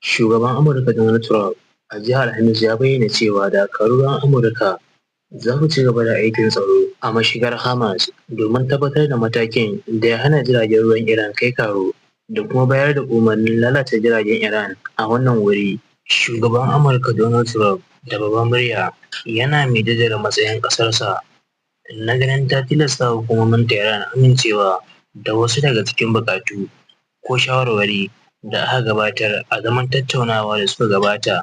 Shugaban Amurka Donald Trump a jiya Alhamis ya bayyana cewa dakarun ruwan Amurka za su ci gaba da aikin tsaro a mashigar Hormuz domin tabbatar da matakin da ya hana jiragen ruwan Iran kai kawo da kuma bayar da umarnin lalata jiragen Iran a wannan wuri. Shugaban Amurka Donald Trump da babbar murya yana mai jaddada matsayin ƙasarsa na ganin ta tilasta hukumomin Tehran amincewa da wasu daga cikin buƙatu ko shawarwari da aka gabatar a zaman tattaunawa da suka gabata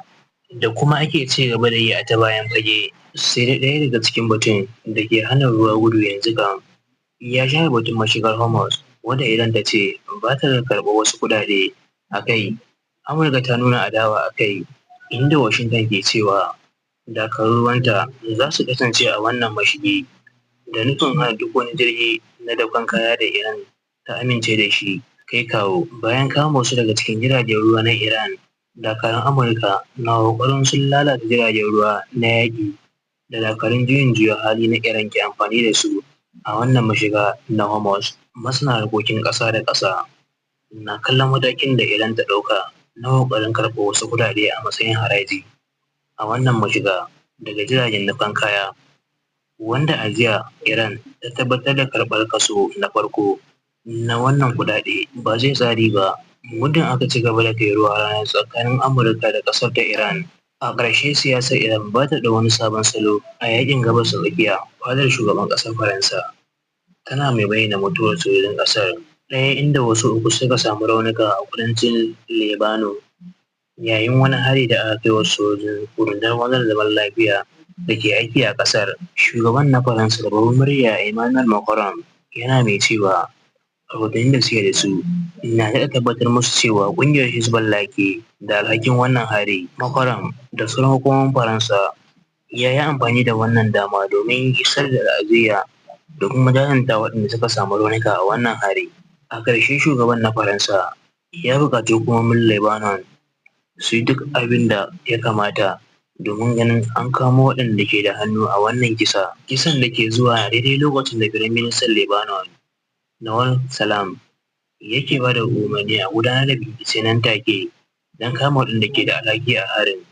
da kuma ake ci gaba da yi a ta bayan fage. Sai dai ɗaya daga cikin batun da ke hana ruwa gudu yanzu kam ya shafe batun mashigar Hormuz, wanda Iran ta ce ba ta karɓar wasu kuɗaɗe a kai. Amurka ta nuna adawa a kai, inda Washington ke cewa dakarun ruwanta za su kasance a wannan mashigi da nufin hana duk wani jirgi na dakon kaya da Iran ta amince da shi kai kawo. Bayan kama wasu daga cikin jiragen ruwa na Iran, dakarun Amurka na ƙoƙarin sun lalata jiragen ruwa na yaƙi da dakarun juyin juya hali na Iran ke amfani da su a wannan mashiga na Hormuz. Masana harkokin ƙasa da ƙasa na kallon matakin da Iran ta ɗauka na ƙoƙarin karɓar wasu kuɗaɗe a matsayin haraji a wannan mashiga daga jiragen dakon kaya, wanda a jiya Iran ta tabbatar da karɓar kaso na farko na wannan kuɗaɗe, ba zai tsari ba muddin aka ci gaba da kai ruwa rana tsakanin Amurka da ƙasar ta Iran. A ƙarshe, siyasar Iran ba ta da wani sabon salo a yaƙin Gabas ta Tsakiya. Fadar shugaban ƙasar Faransa tana mai bayyana mutuwar sojojin ƙasar ɗaya, inda wasu uku suka samu raunuka a kudancin Lebanon yayin wani hari da aka kai wa sojojin rundunar wanzar da zaman lafiya da ke aiki a ƙasar. Shugaban na Faransa da babbar murya Emmanuel Macron yana mai cewa rahotannin da suke da su na daɗa tabbatar musu cewa ƙungiyar Hezbollah ke da alhakin wannan hari. Macron da sauran hukumomin Faransa ya yi amfani da wannan dama domin isar da ta'aziyya da kuma jajanta waɗanda suka samu raunuka a wannan hari. A ƙarshe, shugaban na Faransa ya buƙaci hukumomin Lebanon su yi duk abin da ya kamata domin ganin an kamo waɗanda ke da hannu a wannan kisa. Kisan da ke zuwa a daidai lokacin da Firaministan Lebanon Nawaf Salam yake ba da umarni a gudanar da bincike nan take don kama waɗanda ke da alhaki a harin.